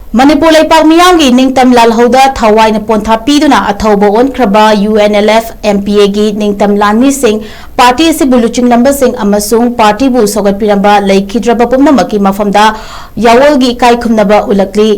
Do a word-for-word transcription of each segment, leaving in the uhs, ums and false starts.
ꯃꯅꯤꯄꯨꯔ ꯂꯩꯄꯥꯛ ꯃꯤꯌꯥꯝꯒꯤ ꯅꯤꯡꯇꯝ ꯂꯥꯜꯍꯧꯗ ꯊꯋꯥꯏꯅ ꯄꯣꯟꯊꯥ ꯄꯤꯗꯨꯅ ꯑꯊꯧꯕ ꯑꯣꯟꯈ꯭ꯔꯕ UNLF MPAꯒꯤ ꯅꯤꯡꯇꯝ ꯂꯥꯟꯃꯤꯁꯤꯡ, ꯄꯥꯔꯇꯤ ꯑꯁꯤꯕꯨ ꯂꯨꯆꯤꯡꯂꯝꯕꯁꯤꯡ ꯑꯃꯁꯨꯡ ꯄꯥꯔꯇꯤꯕꯨ ꯁꯧꯒꯠꯄꯤꯔꯝꯕ ꯂꯩꯈꯤꯗ꯭ꯔꯕ ꯄꯨꯝꯅꯃꯛꯀꯤ ꯃꯐꯝꯗ ꯌꯥꯋꯣꯜꯒꯤ ꯏꯀꯥꯏ ꯈꯨꯝꯅꯕ ꯎꯠꯂꯛꯂꯤ꯫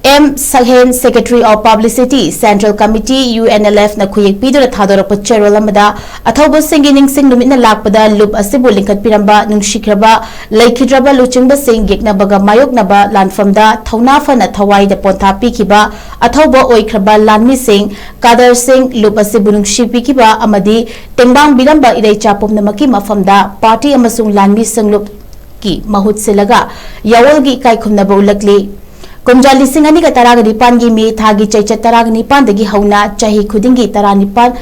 M Sakhen, Secretary of Publicity, Central Committee, UNLFꯅ ꯈꯨꯌꯦꯛ ꯄꯤꯗꯨꯅ ꯊꯥꯗꯣꯔꯛꯄ ꯆꯦꯔꯣꯜ ꯑꯃꯗ, ꯑꯊꯧꯕꯁꯤꯡꯒꯤ ꯅꯤꯡꯁꯤꯡ ꯅꯨꯃꯤꯠꯅ ꯂꯥꯛꯄꯗ ꯂꯨꯞ ꯑꯁꯤꯕꯨ ꯂꯤꯡꯈꯠꯄꯤꯔꯝꯕ ꯅꯨꯡꯁꯤꯈ꯭ꯔꯕ ꯂꯩꯈꯤꯗ꯭ꯔꯕ ꯂꯨꯆꯤꯡꯕꯁꯤꯡ ꯌꯦꯛꯅꯕꯒ ꯃꯥꯌꯣꯛꯅꯕ ꯂꯥꯟꯐꯝꯗ ꯊꯧꯅꯥ ꯐꯅ ꯊꯋꯥꯏꯗ ꯄꯣꯟꯊꯥ ꯄꯤꯈꯤꯕ ꯑꯊꯧꯕ ꯑꯣꯏꯈ꯭ꯔꯕ ꯂꯥꯟꯃꯤꯁꯤꯡ ꯀꯥꯗꯔ ꯁꯤꯡ, ꯂꯨꯞ ꯑꯁꯤꯕꯨ ꯅꯨꯡꯁꯤꯕꯤꯈꯤꯕ ꯑꯃꯗꯤ ꯇꯦꯡꯕꯥꯡꯕꯤꯔꯝꯕ ꯏꯔꯩꯆꯥ ꯄꯨꯝꯅꯃꯛꯀꯤ ꯃꯐꯝꯗ ꯄꯥꯔꯇꯤ ꯑꯃꯁꯨꯡ ꯂꯥꯟꯃꯤ ꯁꯪꯂꯨꯞꯀꯤ ꯃꯍꯨꯠ ꯁꯤꯜꯂꯒ ꯌꯥꯋꯣꯜꯒꯤ ꯏꯀꯥꯏ ꯈꯨꯝꯅꯕ ꯎꯠꯂꯛꯂꯤ꯫ ꯀꯨꯝꯖꯥ ꯂꯤꯁꯤꯡ ꯑꯅꯤꯒ ꯇꯔꯥꯒ ꯅꯤꯄꯥꯟꯒꯤ ꯃꯦ ꯊꯥꯒꯤ ꯆꯩꯆꯠ ꯇꯔꯥꯒ ꯅꯤꯄꯥꯟꯗꯒꯤ ꯍꯧꯅ ꯆꯍꯤ ꯈꯨꯗꯤꯡꯒꯤ ꯇꯔꯥꯅꯤꯄꯥꯟ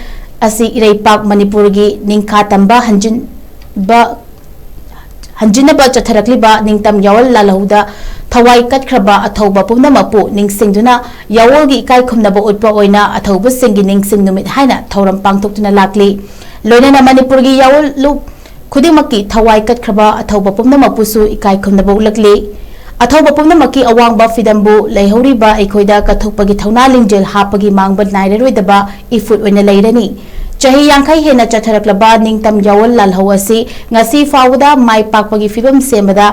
ꯑꯁꯤ ꯏꯔꯩꯄꯥꯛ ꯃꯅꯤꯄꯨꯔꯒꯤ ꯅꯤꯡꯈꯥ ꯇꯝꯕ ꯍꯟꯖꯤꯟꯕ ꯍꯟꯖꯤꯟꯅꯕ ꯆꯠꯊꯔꯛꯂꯤꯕ ꯅꯤꯡꯇꯝ ꯌꯥꯋꯣꯜ ꯂꯥꯜꯍꯧꯗ ꯊꯋꯥꯏ ꯀꯠꯈ꯭ꯔꯕ ꯑꯊꯧꯕ ꯄꯨꯝꯅꯃꯛꯄꯨ ꯅꯤꯡꯁꯤꯡꯗꯨꯅ ꯌꯥꯋꯣꯜꯒꯤ ꯏꯀꯥꯏ ꯈꯨꯝꯅꯕ ꯎꯠꯄ ꯑꯣꯏꯅ ꯑꯊꯧꯕꯁꯤꯡꯒꯤ ꯅꯤꯡꯁꯤꯡ ꯅꯨꯃꯤꯠ ꯍꯥꯏꯅ ꯊꯧꯔꯝ ꯄꯥꯡꯊꯣꯛꯇꯨꯅ ꯂꯥꯛꯂꯤ꯫ ꯂꯣꯏꯅꯅ ꯃꯅꯤꯄꯨꯔꯒꯤ ꯌꯥꯋꯣꯜ ꯂꯨꯞ ꯈꯨꯗꯤꯡꯃꯛꯀꯤ ꯊꯋꯥꯏ ꯀꯠꯈ꯭ꯔꯕ ꯑꯊꯧꯕ ꯄꯨꯝꯅꯃꯛꯄꯨꯁꯨ ꯏꯀꯥꯏ ꯈꯨꯝꯅꯕ ꯎꯠꯂꯛꯂꯤ꯫ ꯑꯊꯧꯕ ꯄꯨꯝꯅꯃꯛꯀꯤ ꯑꯋꯥꯡꯕ ꯐꯤꯗꯝꯕꯨ ꯂꯩꯍꯧꯔꯤꯕ ꯑꯩꯈꯣꯏꯗ ꯀꯠꯊꯣꯛꯄꯒꯤ ꯊꯧꯅꯥ ꯂꯤꯡꯖꯦꯜ ꯍꯥꯞꯄꯒꯤ ꯃꯥꯡꯕ ꯅꯥꯏꯔꯔꯣꯏꯗꯕ ꯏꯐꯨꯠ ꯑꯣꯏꯅ ꯂꯩꯔꯅꯤ꯫ ꯆꯍꯤ ꯌꯥꯡꯈꯩ ꯍꯦꯟꯅ ꯆꯠꯊꯔꯛꯂꯕ ꯅꯤꯡꯇꯝ ꯌꯥꯋꯣꯜ ꯂꯥꯜꯍꯧ ꯑꯁꯤ ꯉꯁꯤ ꯐꯥꯎꯕꯗ ꯃꯥꯏ ꯄꯥꯛꯄꯒꯤ ꯐꯤꯕꯝ ꯁꯦꯝꯕꯗ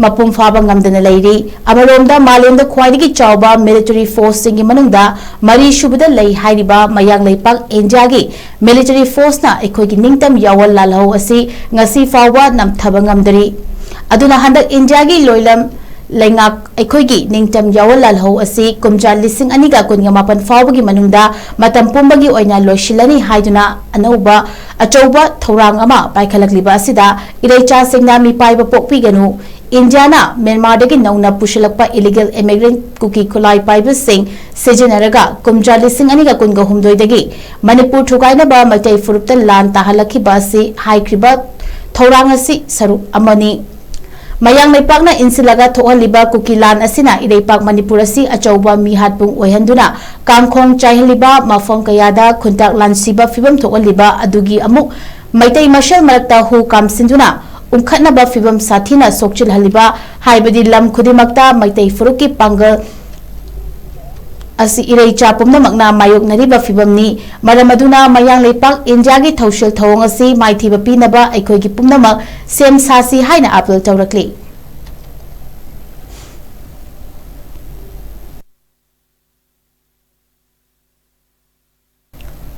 ꯃꯄꯨꯡ ꯐꯥꯕ ꯉꯝꯗꯅ ꯂꯩꯔꯤ꯫ ꯑꯃꯔꯣꯝꯗ ꯃꯥꯂꯦꯝꯗ ꯈ꯭ꯋꯥꯏꯗꯒꯤ ꯆꯥꯎꯕ ꯃꯤꯂꯤꯇꯔꯤ ꯐꯣꯔꯁꯁꯤꯡꯒꯤ ꯃꯅꯨꯡꯗ ꯃꯔꯤ ꯁꯨꯕꯗ ꯂꯩ ꯍꯥꯏꯔꯤꯕ ꯃꯌꯥꯡ ꯂꯩꯄꯥꯛ ꯏꯟꯗꯤꯌꯥꯒꯤ ꯃꯤꯂꯤꯇꯔꯤ ꯐꯣꯔꯁꯅ ꯑꯩꯈꯣꯏꯒꯤ ꯅꯤꯡꯇꯝ ꯌꯥꯋꯣꯜ ꯂꯥꯜꯍꯧ ꯑꯁꯤ ꯉꯁꯤ ꯐꯥꯎꯕ ꯅꯝꯊꯕ ꯉꯝꯗꯔꯤ꯫ ꯑꯗꯨꯅ ꯍꯟꯗꯛ ꯏꯟꯗꯤꯌꯥꯒꯤ ꯂꯣꯏꯂꯝ ꯂꯩꯉꯥꯛ ꯑꯩꯈꯣꯏꯒꯤ ꯅꯤꯡꯇꯝ ꯌꯥꯋꯣꯜ ꯂꯥꯜꯍꯧ ꯑꯁꯤ ꯀꯨꯝꯖꯥ ꯂꯤꯁꯤꯡ ꯑꯅꯤꯒ ꯀꯨꯟꯒ ꯃꯥꯄꯟ ꯐꯥꯎꯕꯒꯤ ꯃꯅꯨꯡꯗ ꯃꯇꯝ ꯄꯨꯝꯕꯒꯤ ꯑꯣꯏꯅ ꯂꯣꯏꯁꯤꯜꯂꯅꯤ ꯍꯥꯏꯗꯨꯅ ꯑꯅꯧꯕ ꯑꯆꯧꯕ ꯊꯧꯔꯥꯡ ꯑꯃ ꯄꯥꯏꯈꯠꯂꯛꯂꯤꯕ ꯑꯁꯤꯗ ꯏꯔꯩꯆꯥꯁꯤꯡꯅ ꯃꯤꯄꯥꯏꯕ ꯄꯣꯛꯄꯤꯒꯅꯨ, ꯏꯟꯗꯤꯌꯥꯅ ꯃ꯭ꯌꯥꯟꯃꯥꯔꯗꯒꯤ ꯅꯧꯅ ꯄꯨꯁꯤꯜꯂꯛꯄ illegal immigrant ꯀꯨꯀꯤ ꯈꯨꯠꯂꯥꯏ ꯄꯥꯏꯕꯁꯤꯡ ꯁꯤꯖꯤꯟꯅꯔꯒ ꯀꯨꯝꯖꯥ ꯂꯤꯁꯤꯡ ꯑꯅꯤꯒ ꯀꯨꯟꯒ ꯍꯨꯝꯗꯣꯏꯗꯒꯤ ꯃꯅꯤꯄꯨꯔ ꯊꯨꯒꯥꯏꯅꯕ ꯃꯩꯇꯩ ꯐꯨꯔꯨꯞꯇ ꯂꯥꯟ ꯇꯥꯍꯜꯂꯛꯈꯤꯕ ꯑꯁꯤ ꯍꯥꯏꯈ꯭ꯔꯤꯕ ꯊꯧꯔꯥꯡ ꯑꯁꯤ ꯁꯔꯨꯛ ꯑꯃꯅꯤ꯫ ꯃꯌꯥꯡ ꯂꯩꯄꯥꯛꯅ ꯏꯟꯁꯤꯜꯂꯒ ꯊꯣꯛꯍꯜꯂꯤꯕ ꯀꯨꯀꯤ ꯂꯥꯟ ꯑꯁꯤꯅ ꯏꯔꯩꯄꯥꯛ ꯃꯅꯤꯄꯨꯔ ꯑꯁꯤ ꯑꯆꯧꯕ ꯃꯤꯍꯥꯠꯄꯨꯡ ꯑꯣꯏꯍꯟꯗꯨꯅ ꯀꯥꯡꯈꯣꯡ ꯆꯥꯏꯍꯜꯂꯤꯕ, ꯃꯐꯝ ꯀꯌꯥꯗ ꯈꯨꯟꯇꯥꯛ ꯂꯥꯟꯁꯤꯕ ꯐꯤꯕꯝ ꯊꯣꯛꯍꯜꯂꯤꯕ ꯑꯗꯨꯒꯤ ꯑꯃꯨꯛ ꯃꯩꯇꯩ ꯃꯁꯦꯜ ꯃꯔꯛꯇ ꯍꯨ ꯀꯥꯝꯁꯤꯟꯗꯨꯅ ꯎꯪꯈꯠꯅꯕ ꯐꯤꯚꯝ ꯁꯥꯊꯤꯅ ꯁꯣꯛꯆꯤꯜꯍꯜꯂꯤꯕ, ꯍꯥꯏꯕꯗꯤ ꯂꯝ ꯈꯨꯗꯤꯡꯃꯛꯇ ꯃꯩꯇꯩ ꯐꯨꯔꯨꯞꯀꯤ ꯄꯥꯡꯒꯜ ꯑꯁꯤ ꯏꯔꯩꯆꯥ ꯄꯨꯝꯅꯃꯛꯅ ꯃꯥꯌꯣꯛꯅꯔꯤꯕ ꯐꯤꯚꯝꯅꯤ꯫ ꯃꯔꯝ ꯑꯗꯨꯅ ꯃꯌꯥꯡ ꯂꯩꯄꯥꯛ ꯏꯟꯗꯤꯌꯥꯒꯤ ꯊꯧꯁꯤꯜ ꯊꯧꯑꯣꯡ ꯑꯁꯤ ꯃꯥꯏꯊꯤꯕ ꯄꯤꯅꯕ ꯑꯩꯈꯣꯏꯒꯤ ꯄꯨꯝꯅꯃꯛ ꯁꯦꯝ ꯁꯥꯁꯤ ꯍꯥꯏꯅ ꯑꯥꯄꯤꯜ ꯇꯧꯔꯛꯂꯤ꯫